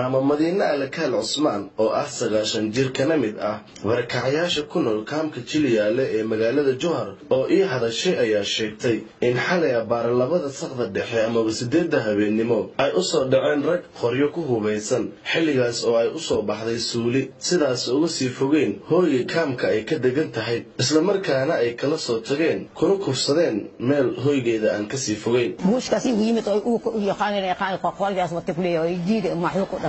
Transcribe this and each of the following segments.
Maama Madiine Alakaal Cusmaan oo ah 90 jir kana mid ah barakacayaasha ku nool kaamka Jiliyaale ee magaalada Jowhar oo ii hadashay ayaa sheegtay in xalay abaar 2 saqda dhexe amaba 8 habeenimo ay u soo dhaceen rag qoryo ku hubaysan, xilligaas oo ay u soo baxday suuli sidaas uga sii fogeen hooyga kaamka ay ka degan tahay, isla markaana ay kala soo tageen kuna kufsadeen meel hooygeeda aan ka sii fogeyn.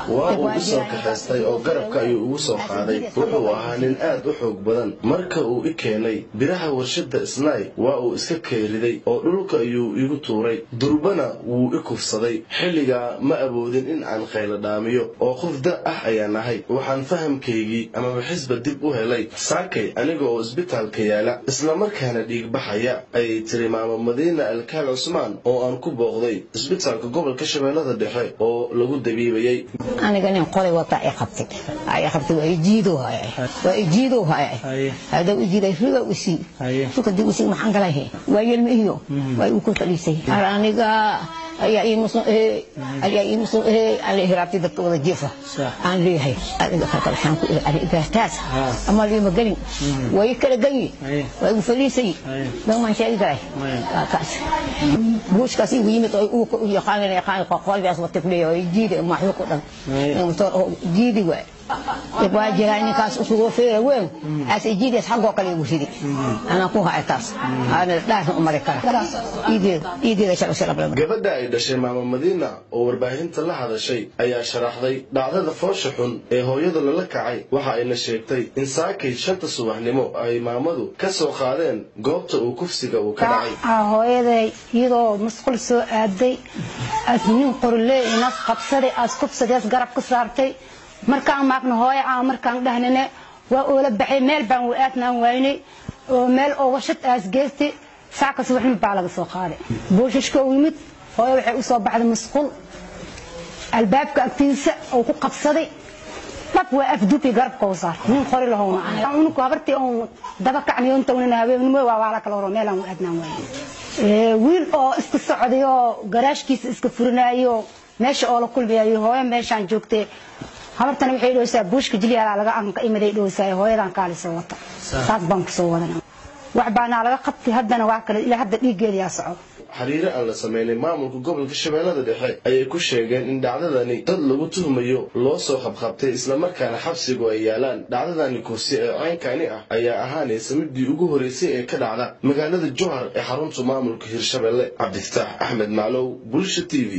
Waa uu igu soo kaxaystay oo garabka ayuu ugu soo qaaday. Wuxuu ahaa nin aad u xoog badan. Marka uu i keenay biraha warshadda Isnaay waa uu iska keeriday oo dhulka ayuu igu tuuray, durbana wuu i kufsaday. Xilligaa ma awoodin in aan khaylo dhaamiyo oo qof da' ah ayaan ahay. Waxaan fahamkaygii amaba xisba dib u helay saakay aniga oo isbitaalka yaala, isla markaana dhiig baxaya, ayay tiri Maama Madiine Alkaal Cusmaan oo aan ku booqday isbitaalka gobolka Shabeellada Dhexe oo lagu dabiibayay. Aniga nin qoray wata ay qabtay, ay qabtay, waa ijiido haya, waa ijiido haya, hada u jiiday riga u sii suka dib u sii, maxaan galay, waa yelma iyo waa uu ku fadhiisay. Aniga ayaa ii muslim eh, ayaa ii muslim eh, aan hiraabtay dadka wada jiifa aan leeyahay. Aniga karka waxaan ku aniga taas ama liima gelin, waa ii kala ganyi, waa igu fadhiisay, dhan sheegi karay. Waa kaas buushkaas igu yimid oo uu ku yaqaan yaqaan qolgaas wata ku leeyahay jiidi maxuu ku dhan motor jiidi waay. Waa jiraa ninkaas usugo feera weyn as jiidaas xagoo kale igu ridi, anaa ku haya taas ana dhaarna u mari kara iideeda shaqo shaqo. Gabadha ay dhashay Maama Madiina oo warbaahinta la hadashay ayaa sharaxday dhacdada foosha xun ee hooyada lala kacay. Waxa ayna sheegtay in saakay 5 subaxnimo ay maamadu ka soo qaadeen goobta uu kufsiga uu ka dhacay. Hooyaday iyadoo masqul soo aaday as nin qorle inas qabsaday, as kufsaday, as garab ka saartay. Markaan maagna hooyo aan markaan dhahnane waa oola baxay, meel baan u aadnaan waynay oo meel oo washad aas geystay. Saaka subaxnimo baa laga soo qaaday buushashka u yimid. Hooyo waxay u soo baxday masqul, albaabka agtiisa oo ku qabsaday dhab, waa afduubi, garabka u saar nin qori lahowna unku habartii oon daba kacniyo inta habeenimo waa la kala horo, meel aan u aadnaan waynay. Wiil oo iska socday oo garaashkiisa iska furinaayo meesha oo la kulmayayo, hooyo meeshaan joogtay. Habartana waxay dhowsaa buushka Jilyaala laga anka imaday dhowsaa, hooyadan kaali soo wata, saas baan ku soo wadana, wax baana laga qabtay. Haddana waa kale ilaa hadda dhiiggeeda yaa socdo. Xiriiro aan la sameynay maamulka gobolka Shabeellada Dhexe ayay ku sheegeen in dhacdadani dad lagu tuhmayo loo soo qabqabtay, islamarkaana xabsigu ay yaalaan. Dhacdadani kufsi ee ceynkani ah ayaa ahaanaysa midii ugu horeysay ee ka dhacda magaalada Jowhar ee xarunta maamulka Hirshabelle. Cabdifataax Axmed Maclow, Bulsha TV.